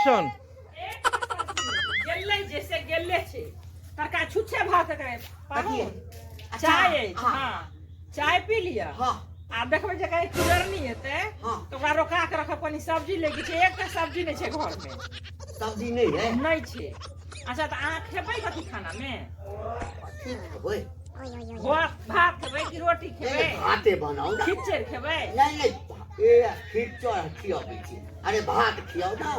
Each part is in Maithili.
एक्शन। गेलै जे से गेले छै, तरका छुच्छे भात करे पाहुन। अच्छा, चाय अछि? हाँ। हाँ, चाय पी लिअ। हाँ। आ देखबै जे कहीं चुड़नी हेतै। हाँ। तऽ ओकरा रोका के रखब, कनी सब्जी लैके छै। एकटा सब्जी नहि छै घरमे। सब्जी नहि है? नहि छै। अच्छा, तऽ अहाँ खेबै कथी खानामे? कथी खेबै? भात, भात खेबै कि रोटी खेबै? ए, भाते बनाउ ने। खिचड़ खेबै? नहीं नहीं, ए खिचड़ खियाबै छी? अरे भात खियाउ ने।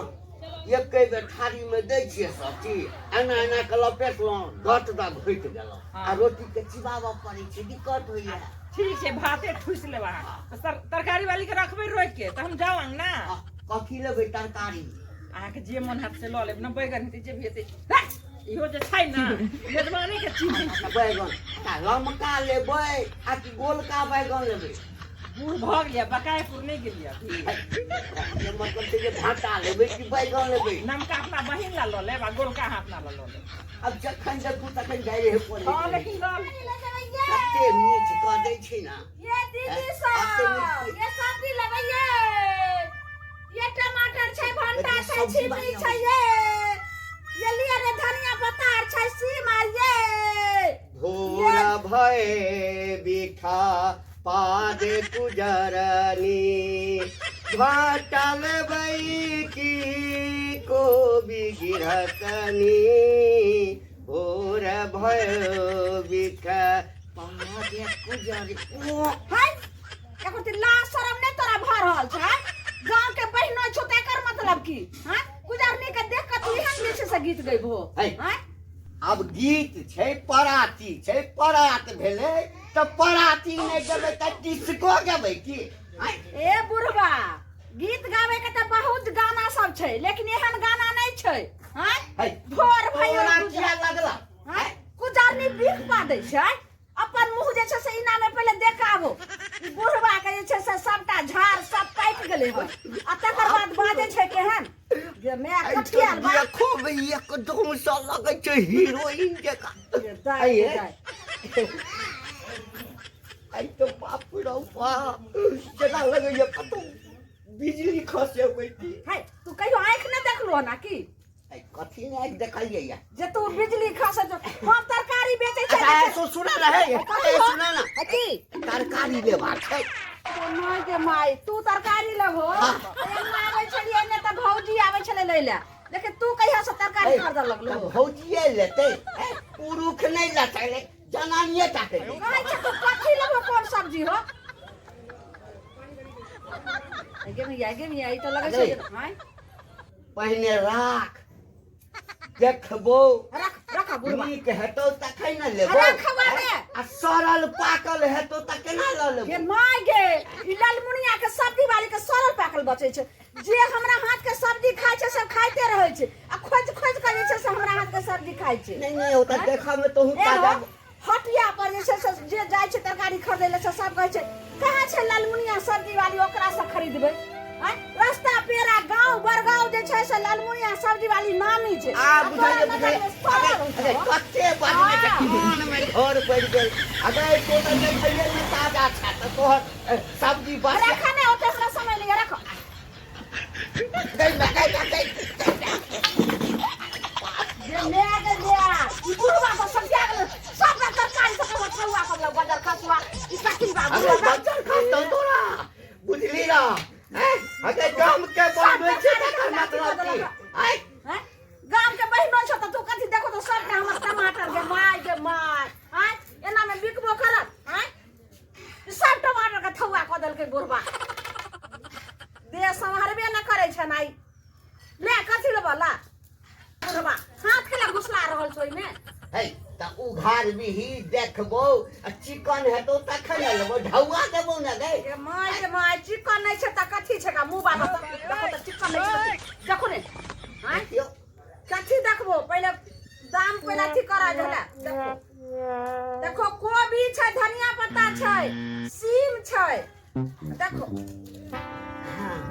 एके बेर थारी में दै छियै सब चीज, एना एना के लपेटलहुँ, गट दऽ घोटि गेलहुँ। हाँ। आ रोटी के चिबाबऽ पड़ै छै, दिक्कत होइया। ठीक छै, भाते ठूसि लेब अहाँ। तऽ तरकारी वाली के रखबै रोकि के, तऽ हम जाउ अंगना। आ, कथी लेबै तरकारी? अहाँके जे मन हैत से लऽ लेब ने, बैगन हेतै, जे भी हेतै। है, इहो जे छै ने यजमाने के चिन्है छै। बैगन आ लमका लेबै आ कि गोलका बैगन लेबै? बूढ़ भऽ गेलियै, बकायपुर नहि गेलियै अभी। के मतलब छै जे भाटा लेबै कि बैगन लेबै? नमका अपना बहिन ला लऽ लेब आ गोलका अहाँ अपना ला लऽ लेब। अब जखन देखू तखन जाइ रहै पड़ै। हँ, लेकिन लऽ कते मीठ कऽ दै छै ने। ये दीदी सब, ये सब्जी लेबै ये, ये टमाटर छै, भंटा छै, छिमी छै, ये लिअ रे, धनिया पत्ता आर छै, सीम आर ये। भोर भए बिखा पाद कुजरनी, भाटा लेबै की कोबी गिरहतनी? भोर भयो बिखा पाद कुजरनी। ओ है, एकर ते लाज शरम नहि तोरा भऽ रहल छै? गांव के बहिनो छौ तऽ एकर मतलब की? हैं, कुजरनी के देख कऽ तू एहन जे छै से गीत गैबहो? है। हैं? आब गीत छै, पराती छै, परात भेलै तऽ पराती नहि गेबै तऽ डिस्को गेबै की? आँय? ए बुढ़बा, गीत गावे के तऽ बहुत गाना सब छै, लेकिन एहन गाना नहि छै। हैं? है, भोर भयो तोरा किया लगला? हैं, कुजरनी बीख पा दै छै। अपन मुंह जे छै से इना में पहिले देख आबो। ई बुढ़बा के जे छै से सबटा झाड़ सब पाकि गेलै हन, आ तकर बाद बाजै छै केहन जे माय कठियाल बा। देखो, एकदम से लगै छै हीरोइन जकाँ। जे दाइ आइए। दाइ। आइ तऽ बाप रौ बाप, जेना लगैया कतौ बिजली खसेबै की। है, तू कहियो आँखि नहि देखलो ना की? ऐ, कथी नहि देखलियै या? जे तू बिजली खसे जो हम तरकारी बेचै छै। अच्छा, ऐ, सुना रहे, कथी ए, हो? सुना ना। की? तरकारी लेबाक छै। तो नहि गे माय, तू तरकारी लेबहो? हाँ। एना आबै छलियै ने तऽ भौजी आबै छलै लै लए, लेकिन तू कहिया से तरकारी ऐ, खरीदऽ लगलू? तऽ भौजिए लेतै, ऐ, पुरुख नहि लेतै, जनानिए टा के लेतै। कहै छै तू कथी लेबहो, कोन सब्जी हो? गे भैया, गे भैया, ई तऽ लगै छै जे- आँय? पहिने राख, देखबो। रख, रख बुढ़वा। नीक हेतौ तखन ने लेबो। रखबा ने। आ सड़ल पाकल हेतौ तऽ केना लऽ गे लेबो? My गे, ई ललमुनिया के सब्जी वाली के सड़ल पाकल बचै छै। जे हमरा हाथ के सब्जी खाइ छै सब खाइते रहै छै, आ खोजि खोजि कऽ जे छै से हमरा हाथ के सब्जी खाइ छै। नहीं नहीं, ओ तऽ देखऽ मे तोहू ए ताजा। हो, हटिया पर जे छै से जे जाइ छै तरकारी खरीदै लए, से सब कहै छै, कहाँ छै ललमुनिया सब्जी वाली, ओकरा से खरीदबै। आँय? रास्ता पेड़ा गाँव बड़गाँव जे छै से ललमुनिया सब्जी वाली नामी छै। आ आ बुझलियै। तोरा नजर बुझलियै। मे सड़ल अरे, छौ। कते बजबै छै, हाँ। कान मे घर पड़ि गेल। अगर तो तऽ देखैये मे ताजा छै तऽ तोहर सब्जी बस। रख ने, ओते हमरा समय नहीं है, रख। गई गई गई। जे मैं के जे ई बुढ़वा सब समझा गेल, सब तरकारी सब के ठुआ सब लग बजर खसुआ ई कथी बा? अरे, बुढ़वा बच्चन खसतौ तोरा, बुझली ना? हैं, अगर गाम के बनबै छै तकर मतलब की? आँय? हैं? गाम के बहिनो छौ तऽ तू कथी? देखो तो सबटा हमर टमाटर, गे my, गे my. आँय, एना मे बिकबो करत? आँय, ई सब टमाटर के थौआ कऽ देलकै बुढ़वा। देह सम्हारबे न करै छै नाई। ले, कथी लेबऽ? ला बुढ़वा, हाथ के ला घुसला रहल छौ ओहिमे। है, तऽ उघार बिही, देखबो, आ चिकन हेतौ तखन ने लेबो, ढौआ देबो ने गै। गे my, गे my, चिकन नहि छै तऽ कथी छै? गा मुँह बाबा, देखो तऽ चिकन नहि छै तऽ देखो ने। आँय? देखियौ। कथी देखबो? पहिले दाम, पहिले अथी करा झला। देखो, देखो, कोबी छै, धनिया पत्ता छै, सीम छै, देखो,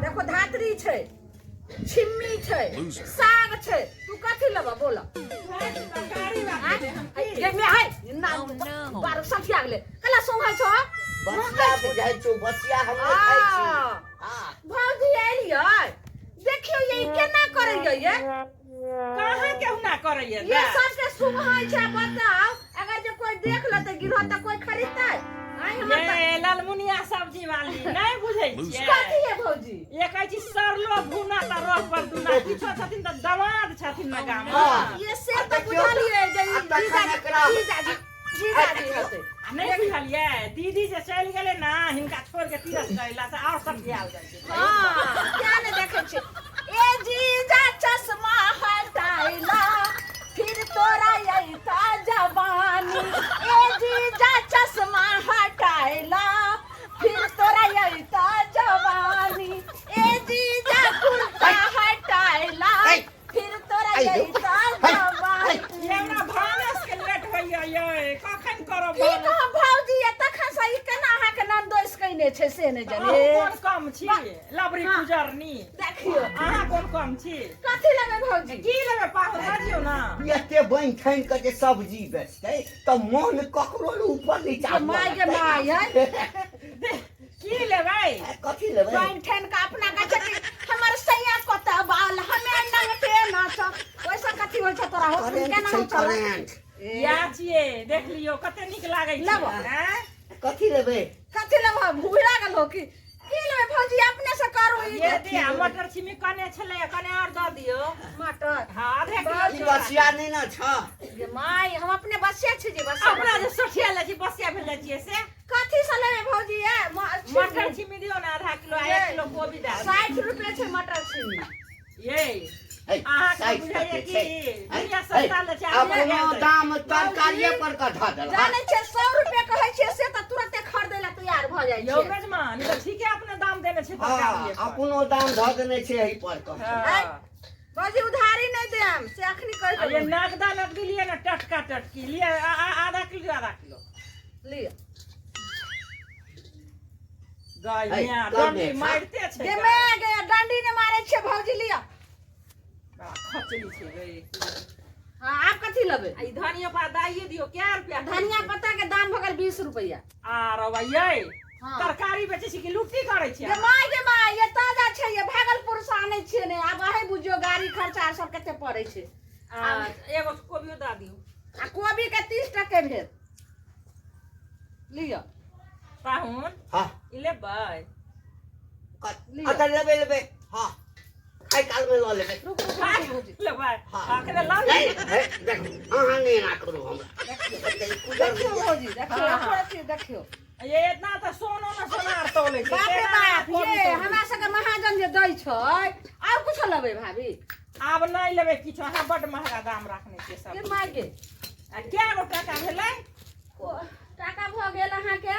देखो, धात्री छै, छिम्मी छै, साग छै। तू कथी लेबऽ, बोल। गे मे है ना, बार सठिया गेलै, कला सोंघै छौ? बसिया बुझाइ छौ, बसिया हम नहि खाइ छी। आ हाँ। भौजी एलियै, देखियौ ये ई केना करै करैया ये? कहाँ केहुना करैया ये सबके सुभाय छै बताओ, अगर जे कोई देख लेतै गिरह तऽ कोई खरीदतै? आइ हमर तऽ ये ललमुनिया सब्जी वाली नहि बुझै छियै। कथी है भौजी? ये कहै छी सरलो भूना तऽ रह पर दूना, किछो छथिन तऽ दमाद छथिन ने गाम। हँ। ये से तऽ बुझलियै जे ई आ तखन जीजा एकरा- जीजाजी जीजाजी हेतै। आ नहि बुझलियै, दीदी जे चलि गेलै ने हिनका छोड़ि के तीरथ करै से आओर सब आयल जाइ छै। हाँ, क्या ने देखै छी। ए जीजा चश्मा हटाइला फिर तोरा अइता जवानी, ए जीजा चश्मा हटाइला फिर तोरा अइता जवानी, ए जीजा कुर्ता हटाइला फिर तोरा अइता जवानी। ये हमरा भानस के लेट होइया ये, कखन करब की भानस? कहब भौजी, ये तखन से ई केना अहाँके ननदोस कयने छै से नहि अहूँ जाने। कोन कम छी लबरी गुजरनी? देखियौ अहाँ कोन कम छी? कथी लेबै भौजी? की लेबै पाहुन, बाजियौ ने। एते बनि ठानि कऽ जे सब्जी बेचतै तऽ मन ककरो ने ऊपर नीचा गे माय गे माय है। की लेबै? कथी लेबै? बनि ठानि कऽ अपना कहै छै कि हमर सैया कतऽ बाल हमे नंगटे नाच, ओहिसँ कथी होइ छै तोरा? हो करेंट केना छै हो चलत? करेंट। इएह छियै, देख लियौ कते नीक लागै छै। लेबो। आँय? कथी लेबै? कथी लेबो? भूरा गेल हो की? की लेबै भौजी, अपने से करू ई। ये दे, आ मटर छिमी कने छलै, कने आओर दऽ दियौ। मटर? हँ, आधे किलो। ई बसिया नहि ने छ। गे माय, हम अपने बसिया छी जे बसिया। अपना जे सोठिया लै छी, बसिया भेल जाइ छियै से। कथी से लेबै भौजी? ये मटर छिमी दियौ ने आधा किलो, आ 1 किलो कोबी दए दियौ। 60 रुपए छै मटर छिमी। ये है, अहाँके 60 बुझाइए टके कि छै। है, दुनिया है, सस्ता लै छै, आब अपनो महँगा दै। दाम तरकारिये पर कऽ धऽ देलक। जानै छियै, 100 रुपए कहै छियै से तऽ तुरते खरीदै लए तैयार भऽ जाइ यौ छै। मेजमान, ई तऽ ठीके अपने दाम देने छै हँ, तरकारिये पर। अपनो दाम धऽ देने छै एहि पर कऽ। हँ। भौजी, उधारी नहि देम से अखनी कहि आ ये देलहुँ। नगदा नगदी लिए ने, टटका टटकी लिए, आधा किलो आधा किलो लिअ। गाय है, मियाँ, कम डंडी है, मारिते छै। गे माय गे, डंडी नहि मारै छियै भौजी, लिअ। बड़ा खचली छै गई। हँ, आब कथी लेबै? आ ई धनिया पात दाइए दियौ, कै रुपया? धनिया पत्ता के दाम भऽ गेल 20 रुपैआ। आ रौ यै, हँ। तरकारी बेचै छी कि लुट्टी करै छी? गे माय गे माय, ये ताजा छै, ये भागलपुर से आनै छियै ने, आब अहीं बुझियौ गाड़ी खर्चा सब कते पड़ै छै। आ एगो कोबियो दऽ दियौ। आ कोबी के 30 टके भेल, लिअ। पाहुन। हँ। ई लेबै? लिअ। अच्छा, लेबै लेबै, हँ, खाइ कालमे लऽ लेबै। रुक रुक रुक भौजी। लेबै? हँ। अखने लऽ नहीं, लिअ। हे, देखू अहाँ नहि एना करू हमरा। देखियौ भौजी, देखियौ। हँ। एको रत्ती देखियौ। ये इतना तऽ सोनो ने सोनार तौलै छै। बाप रे तेना बाप, कोबी ये तौलै। हमरा सबके महाजन जे दै छै। आब कुछो लेबै भाभी? आब नहि लेबै किछो, अहाँ बड्ड महगा दाम राखने छियै सब। के माय के। आ कै गो टाका भेलै? टाका भऽ गेल अहाँके,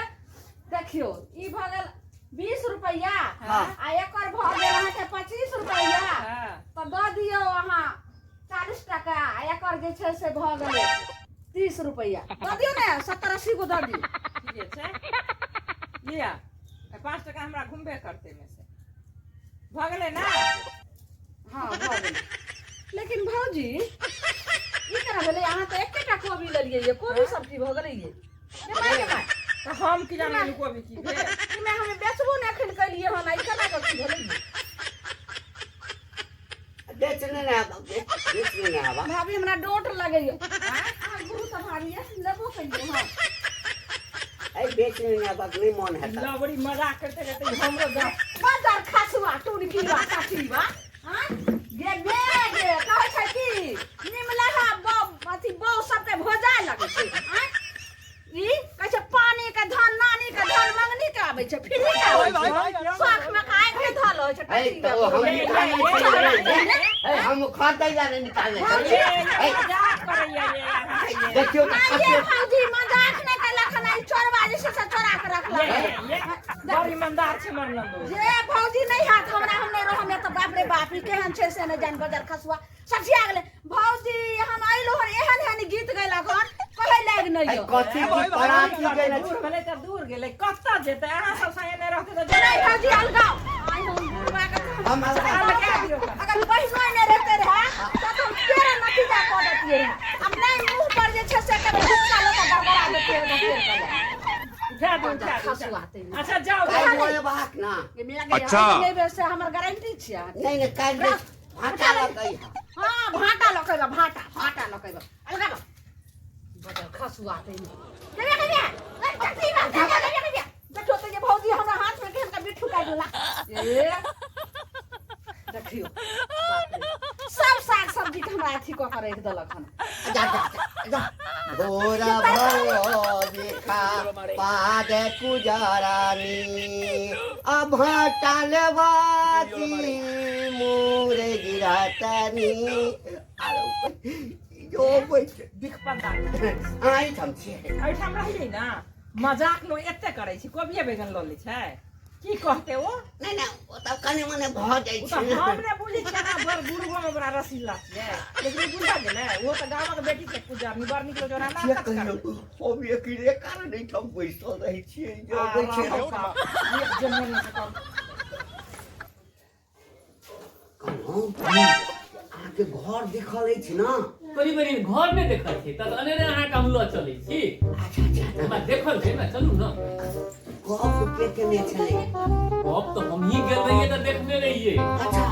देखियौ, ई भऽ गेल 20 रुपैआ। हँ। आ एकर भऽ गेल अहाँके 25 रुपैआ। हँ। तऽ दऽ दियौ अहाँ 40 टाका, आ एकर जे छै से भऽ गेलै 30 रुपैआ। दऽ दियौ ने, 70 80 गो दऽ दियौ। ठीके छै, लिअ, 5 टका हमरा घुमबे करतै एहिमे से। भऽ गेलै ने? हँ, भऽ गेलै। लेकिन भौजी, ई केना भेलै? अहाँ तऽ एकेटा कोबी लेलियै ये, कोबी सब्जी भऽ गेलै ये। ये माय गे माय। तऽ हम की जानै कोबी की भेल। ई मे हम बेचबो ने एखन केलियै हन, आ ई केना कऽ की भेलै ये? बेचने नहि आबा, बेचने नहि आबा। भाभी, हमरा डोट लगैया। अहाँ गुरु तऽ भाभी ये, लेबो कहियो। हँ। ऐ, बेचने नहि आबा, नहि मन हेतै। लबड़ी मजाक करते करते हमरो दाँत बाजार खसुआ टुनकीवा कथीवा। आँय गे गे गे, कहै छै कि निमलहा बौ अथी बौ सबके भोजाय लगै छै। आँय, ई कहै छै पानी के धन, नानी के धन, मंगनी के आबै छै, फ्री के आबै छै, शौख में के आँखि के धल होइ छै। ऐ, तऽ ओ हम निकालने छलियै। ऐ, हम खरीदै लए नहि निकालने छलियै। ये मजाक करैया ये अहाँके ये। देखियौ तऽ नहि ये कते भौजी, मजाक नहि केलक हन, ई चोरबा जे छै से चोरा के ये रखलक। ये बड़ ईमानदार छै हमर नंदो। जे भौजी नहि हैत हमरा, हम नहि रहम तऽ बाप रे बाप, ई केहन छै से नहि जान। बजर खसुआ सठिया गेलै। भौजी, हम अयलहुँ हन, एहन एहन गीत गैलक हन, कहै लागि नहि ऐ, यौ। कथी की पराती गेल? दूर भेलै तऽ दूर गेलै, कतऽ जेतै? अहाँ सब संगे नहि रहतै तऽ नहि जेतै। भौजी, अलगाओ। आइ हम बुढ़बा के तऽ हम अलगा अलगा दियौ। अगर बहिनो नहि रहते रहे तऽ हम तेरह नतीजा कऽ दैतियै रहे। आब नहि, मुँह पर जे छै से कभी गुस्सा लऽ कऽ गड़गड़ा दैतियै रहे फेर कऽ। उठा दू, उठा दू। खसुआ तैमे। अच्छा, जाउ। काल्हि लेबाक ना? अच्छा, नहि भेल से हमर गारंटी छियै अहाँके। नहि नहि, काल्हि भाटा लगै। सुआते नहीं कहिया कहिया अरे चाची बात कहिया कहिया कहिया देखो तो ये भौजी हमरा हाथ में केहन का बिट्ठू काट ला ए देखियो बाप रे। सब साग सब्जी के हमरा अथी कऽ के राखि देलक हन जा जा जा भोरा भयो बिखा पाद कुजरानी अभटल बाती मोरे गिरतनी आरो जो बैठ बिखपंदा एहिठाम छियै एहिठाम रहियै ने मजाक लोग एते करै छै कोबिये बैगन लऽ लै छै की कहते ओ नहि नहि ओ तऽ कने मने भऽ जाइ ओ छै तऽ ने हम नहि बुझै छियै अहाँ बड़ बुढ़बो मे बड़ा रसीला छियै लेकिन ई बुझल गेलै ओ तऽ गामक बेटी छै पूजा बड़ नीक लोक ओना किया नाटक कहियौ करबै हम एकरे कारण एहिठाम बैसल रहै छियै जे अबै छै एक जमीन से कम कहलहुँ अहाँके घर देखल अछि ने बड़ी बड़ी घर नहि देखल छी तब अनेरे अहाँके हम लऽ चलै छी अच्छा अच्छा हमरा देखल छै ने चलू ने गप के केने छलै गप तऽ हमही गेल रहियै तऽ देखने रहियै अच्छा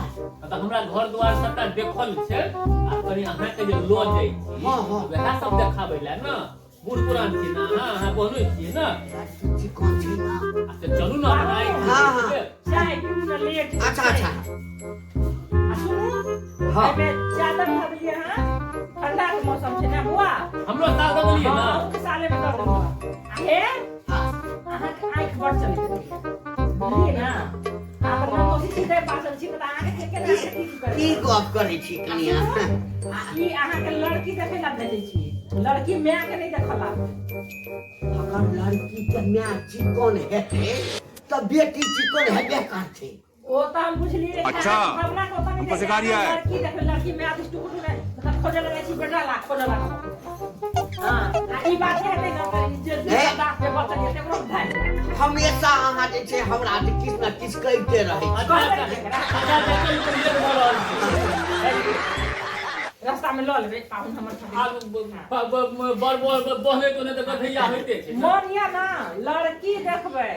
तऽ हमरा घर द्वार सबटा देखल छै आ कनि अहाँके जे लऽ जाइ छी हँ, हँ। वएह सब देखाबै लए ने बूढ़ पुरान छी ने अहाँ अहाँ बहनो छियै ने चिकन छै ने आ तऽ चलू ने अपना हँ, हँ। चाय पीबू ने लेट अच्छा अच्छा आ सुनू हँ। एहिमे चादर धऽ देलियै हँ ठंडा के मौसम छै ने बुआ हमरो साल दऽ देलियै ने हँ अहूँके साले मे दऽ देलहुँ आ हे अहाँके आँखि बड़ चलैत रहैए बुझलियै ने अहाँ तऽ नमोसी सीधे बाजल छी तऽ अहाँके के केना की की करबै गप करै छी कनिया ई अहाँके लड़की देखै लए भेजै छी लड़की माय के नहि देखऽ लागत अगर लड़की के माय चिकन हेतै तऽ बेटी चिकन हेबे करतै ओ तऽ हम बुझलियै अच्छा, भावना के ओतऽ नहि हमको सिखा रिया है। लड़की देखबै लड़की माय दिस टुकुर टुकुर मतलब खोजऽ लगै छी बेटा ला खोजऽ लागल हँ आ ई बात हेतै ने तऽ ई जे हे। दास जे बचल ये तकरो भाइ हमेशा अहाँ जे छै हमरा जे किछु ने किछु कहिते रहै छी अच्छा अच्छा अच्छा अच्छा चलू तऽ लेट भऽ रहल छै रास्ता में लऽ लेबै पाहुन हमर आब बर बर बहने तो नहि तऽ गधैया होइते छै ने। मोन यऽ ने लड़की देखबै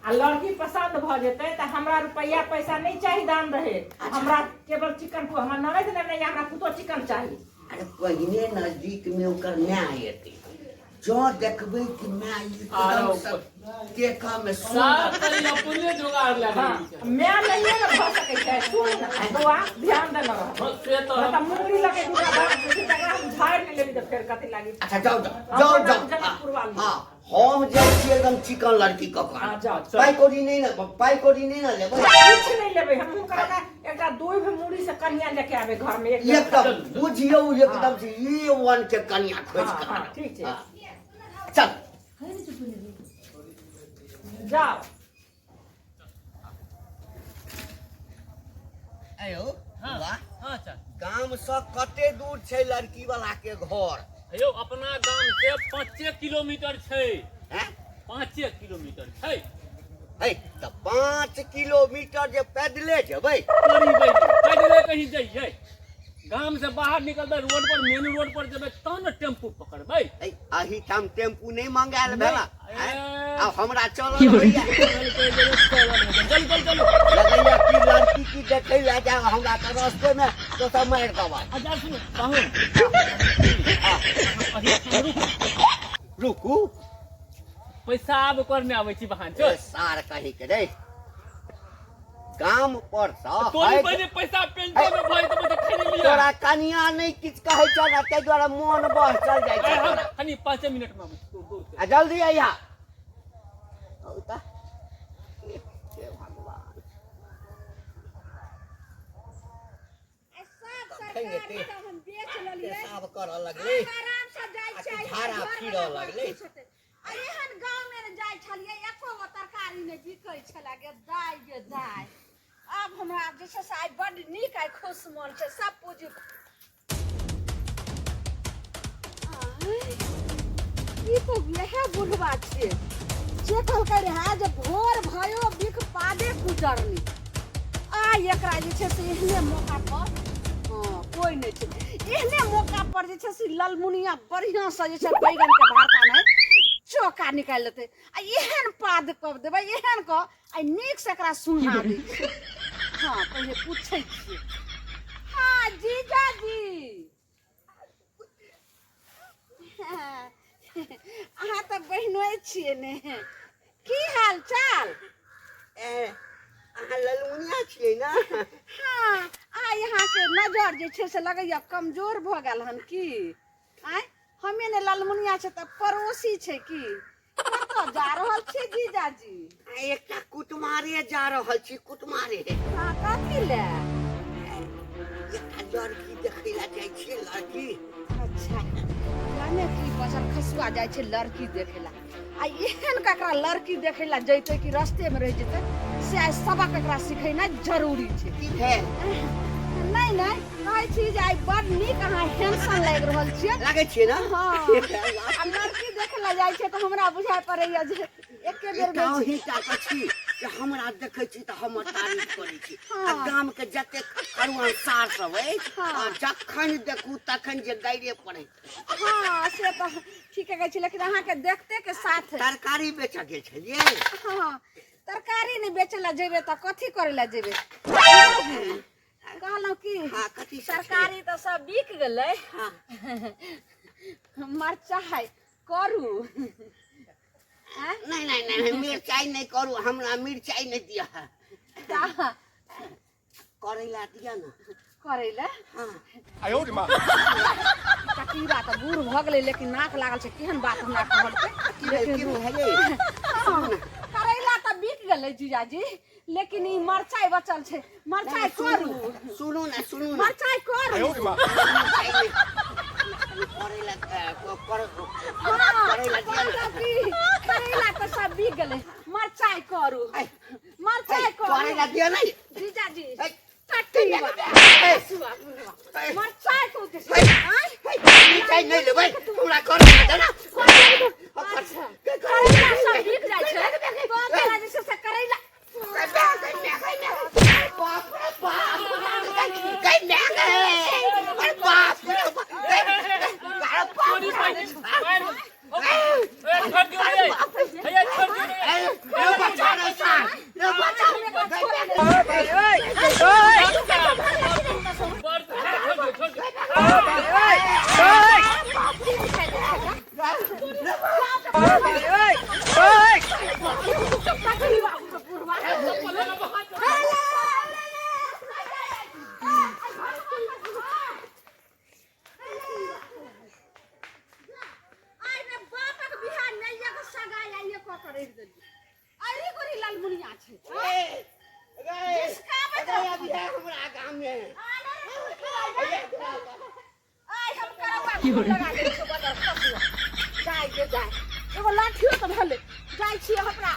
आ लड़की पसन्द भऽ जेतै तऽ हमरा रुपैआ पैसा नहि चाही दान रहे हमरा केवल चिकन हमर ननद ने नहि हमरा पुतोह चिकन चाही अरे पहिने नजदीक में ओकर माय एतै जँ देखबै कि माय एकदम से देखऽ में साफ सुन्दर करी अपने जोगाड़ लए हाँ लेने छै। माय नहिए ने भऽ सकै छै सुन बौआ ध्यान देने रह हँ, से तऽ तऽ मुंगरी लगे दूटा बात छै तकरा हम झाड़ि नहि लेली तऽ फेर कथी लागी अच्छा जाउ जाउ जाउ हम जाउ जनकपुर वाली। हाँ हम जाइ छी एकदम चिकन लड़की कऽ हाँ, कऽ जाउ, पाइ कौड़ी नहि ने पाइ कौड़ी नहि ने लेबै किछु नहि लेबै हम हुनकर एकटा दूभ मुड़ी से कनिया लेके आबे घर में एक एकदम बुझियौ एकदम से ई वन के कनिया खोजि हाँ, कऽ हाँ, आनब। ठीक छै। हाँ। चल जाओ आयो हाँ, वाह हाँ चाचा गाम से कते दूर छै लड़की वाला के घर यौ अपना गाम से 5 किलोमीटर छै हैं 5 किलोमीटर छै है तऽ 5 किलोमीटर जे पैदले जेबै तोरी बहिन, पैदले कहीं जइयै गाम से बाहर निकलबै रोड पर मेन रोड पर जेबै तहन ने टेम्पू पकड़बै है, एहिठाम टेम्पू नहि मंगायल भेला नहि, हैं? ए। आब हमरा चलल होइया चल चल चलो लगैया कि लड़की की देखै लए जायब हमरा तऽ रस्ते मे तो सब मारि देबै अच्छा सुनू पाहुन रुकू पैसा आब करने आबै छी बहान ए चल सार कही के रे गाम पर सँ तोरी हटि- बहिने पैसा पेंशन में भरि देबै तऽ खरीद लिअ तोरा कनिया नहि किछु कहै छौ ने ताहि दुआरे मोन बह चल जाइ छै ए, हम तोरा। कनि 5 मिनट में आबै छी दौड़, दौड़ के। आ जल्दी अइहा औ तऽ। हे भगवान आ सब कखन सरकार एते के हम बेच लेलियै पेशाब करऽ लगलै आब आराम से जाइ आ छै झाड़ा घर फिरऽ वाला लगलै। बड़ खुश हेतै। आ एहन गाँव मे ने जाइ छलियै एको गो तरकारी नहि बिकै छलै गे दाइ गे दाइ आब हमरा जे छै से आइ बड्ड नीक आइ खुश मोन छै सब पूँजी आँय, ई तऽ वएह बुढ़वा छियै जे कहलकै रहए जे भोर भयो बिख पादे गुजरनी आ एकरा जे छै से एहने मौका पर हँ कोइ नहि छै एहने मौका पर जे छै से ललमुनिया बढ़िआँसँ जे छै बैगनके भरता नहि चोका निकालि लेतै आ एहन पाद कऽ देबै एहन कऽ आ नीकसँ एकरा सुना दै छियै हँ पहिले पूछै छियै हँ जीजाजी तऽ बहिनोए छियै ने। की हाल चाल? ए, अहाँ ललमुनिया छियै ने? हाँ, आइ अहाँके नजर जे छै से लगैया कमजोर भऽ गेल हन की? आँय, हमे ने ललमुनिया छै तऽ पड़ोसी छै की? कतऽ जा रहल छी जीजाजी? आ, एकटा कुटमारे जा रहल छी, कुटमारे। हाँ, कथी ले? एकटा लड़की देखै लए जाइ छियै, लड़की। अच्छा, जाने की बचल खसुआ जाइ छै लड़की देखै ला। आ एहन ककरा लड़की देखै ला जैतै कि रस्ते में रहि जेतै, से आइ सबक एकरा सिखेनाइ जरूरी छै। की भेल? नहि नहि, कहै छी जे आइ बड़ नीक अहाँ हैंडसम लागि रहल छियै। लागै छियै ने? हाँ, आ लड़की देखै ला जाइ छै तऽ हमरा बुझाइ पड़ैया जे एके बेर एकटा मे अहीं टा के छी जे हमरा देखै छी तऽ हमर तारीफ करै छी। आ गाम के जतेक करुआन सार सब अछि, आ जखन देखू तखन जे गाइरे पड़ैत। हाँ, से तऽ ठीके कहै छी, लेकिन अहाँके देखते के साथ। तरकारी बेचऽ गेल छलियै? हाँ, तरकारी नहि बेचै लए जेबै तऽ कथी करै लए जेबै? कहलहुँ की, हाँ, कथी सब छै? तरकारी तऽ सब बिक गेलै। हाँ। मरचाइ करू? आँय? नहि नहि नहि नहि, मिरचाइ नहि करू, हमरा मिरचाइ नहि दिअ। तऽ करैला दिअ ने। करैला? हाँ। कटीरा तऽ बूढ़ भऽ गेलै, लेकिन नाक लागल छै, केहन बात हमरा कहलकै। की भेल? की भेल? हाँ, करैला तऽ बिक गेलै जीजाजी, लेकिन ई मरचाइ बचल छै, मरचाइ करू? सुनू ने, सुनू ने। मरचाइ करू? मिरचाइ नहि, करैला हाँ, करैला दिअ ने। कहलहुँ की, करैला तऽ सब बिक गेलै, मरचाइ करू, मरचाइ करू। करैला दिअ ने। जीजाजी, है, कटीवा है, मरचाइ को के है, आँय? है, मिरचाइ नहि लेबै, हमरा करैला दे ने। अच्छा, करैला सब बिक जाइ छै तो तोरा जे छै से करैला। बाप रे बाप, गै माय गै, अरे बाप रे बाप, चोरी पाइ मारि, ए, छोड़ दियौ रे, हैया छोड़ दियौ रे। रे बचा रे सार, रे बचा। बड़ छोड़ दियौ, छोड़ दियौ। आइ रे बापक बिहार नैया के सगाई आइए कऽ के रहि देलियै। अरे गोरी लालमुनिया छै हमरा गाम में आइ हम करौआ खूब लगा दै छियौ बदर खसुआ। जाय गे जाय, एगो लाठियो तऽ भेलै। जाइ छियै हमरा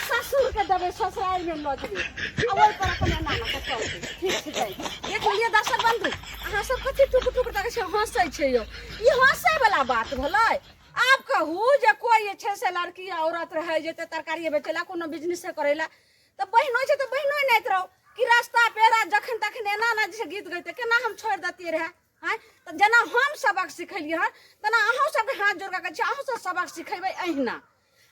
ससुर के देबै, ससुरारि मे लऽ जेबै आ ओहि पर अपन एना एना कऽ चलतै। ठीक छै, जाइ। देख लेलियै दर्शक बंधु, अहाँ सब कथी टुक टुक तकै छै, हँसै छै यौ? ई हँसै वाला बात भेलै? आब कहू जे कोइ जे छै से लड़की या औरत रहै जेतै तरकारी बेचै ला, कोनो बिजनेसे करै ला, तऽ बहिनो छै तऽ बहिनो नाइत रहू कि रास्ता पेरा जखन तखन एना एना जे छै गीत गैते, केना हम छोड़ि दैतियै रहए? आँय, तऽ जेना हम सबक सिखेलियै हन तेना अहूँ सबके हाथ जोड़ कऽ कहै छी, अहूँ सब सबक सिखेबै अहिना।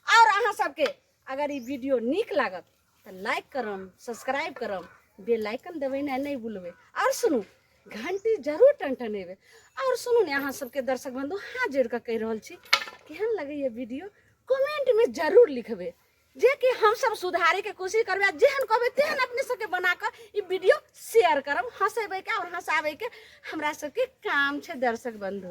आओर अहाँ सबके अगर ई वीडियो नीक लागत तऽ लाइक करम, सब्सक्राइब करम, बेल आइकन दबेनाइ नहि भूलबै, आओर सुनू घंटी जरूर टनटनेबै। आओर सुनू ने, अहाँ सबके दर्शक बंधु हाथ जोड़ कऽ कहि रहल छी, केहन लगैए वीडियो कमेंटमे जरूर लिखबै, जे कि हमसब सुधारैके कोशिश करबै आ जेहन कहबै तेहन अपने सबके बना कऽ ई वीडियो शेयर करब। हँसेबैके आओर हँसाबैके हमरा सबके काम छै दर्शक बंधु।